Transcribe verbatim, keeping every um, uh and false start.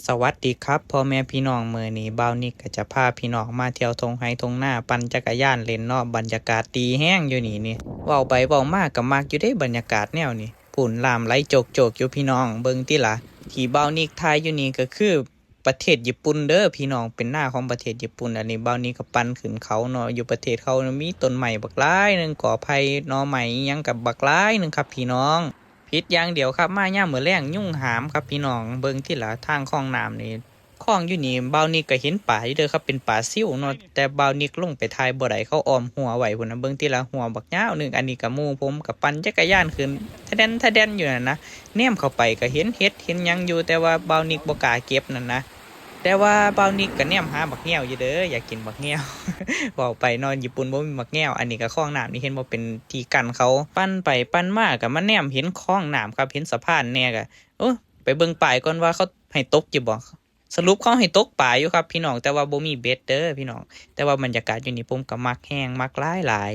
สวัสดีครับพ่อแม่พี่น้อง มื้อนี้บ่าวนิกก็จะพาพี่น้องมาเที่ยวท่งไฮ่ท่งนา ปั่นจักรยานเล่นเนาะ บรรยากาศดีแฮงอยู่นี่นี่ เว้าไปเว้ามาก็มักอยู่เด้บรรยากาศแนวนี้ พู้นน้ำไหลโจกๆอยู่พี่น้อง เบิ่งติล่ะ ที่บ่าวนิกถ่ายอยู่นี่ก็คือประเทศญี่ปุ่นเด้อพี่น้อง เป็นนาของประเทศญี่ปุ่น อันนี้บ่าวนิกก็ปั่นขึ้นเขาเนาะ อยู่ประเทศเขามีต้นไม้บักหลายหนึ่ง กอไผ่ หน่อไม้อิหยังก็บักหลายหนึ่งครับพี่น้อง ผิดอย่างเดียวครับ มายามมื้อแลงยุงหามครับพี่น้อง เบิ่งติล่ะ ทางคลองน้ำนี่ คลองอยู่นี่ บ่าวนิกก็เห็นปลาอยู่เด้อครับ เป็นปลาซิวเนาะ แต่บ่าวนิกลงไปถ่ายบ่ได้ เขาอ้อมรั้วไว้พู้นนะ เบิ่งติล่ะ รั้วบักยาวหนึ่ง อันนี้ก็หมู่ผมก็ปั่นจักรยานขึ้น ทะแดนทะแดนอยู่นั่นนะ แนมเข้าไปก็เห็นเห็ดเห็นหยังอยู่ แต่ว่าบ่าวนิกบ่กล้าเก็บนั่นนะ แต่ว่าบ่าวนิกก็แนมหาบักแงวอยู่เด้อ อยากกินบักแงว เว้าไปเนาะ ญี่ปุ่นบ่มีบักแงว อันนี้ก็คลองน้ำนี่ เห็นบ่ เป็นที่กั้นเขา ปั่นไปปั่นมาก็มาแนมเห็นคลองน้ำครับ เห็นสะพานแหน่ก็ โอ้ ไปเบิ่งป้ายก่อนว่าเขาให้ตกอยู่บ่ สรุปเขาให้ตกปลาอยู่ครับพี่น้อง แต่ว่าบ่มีเบ็ดเด้อพี่น้อง แต่ว่าบรรยากาศอยู่นี่ผมก็มักแฮง มักหลายหลาย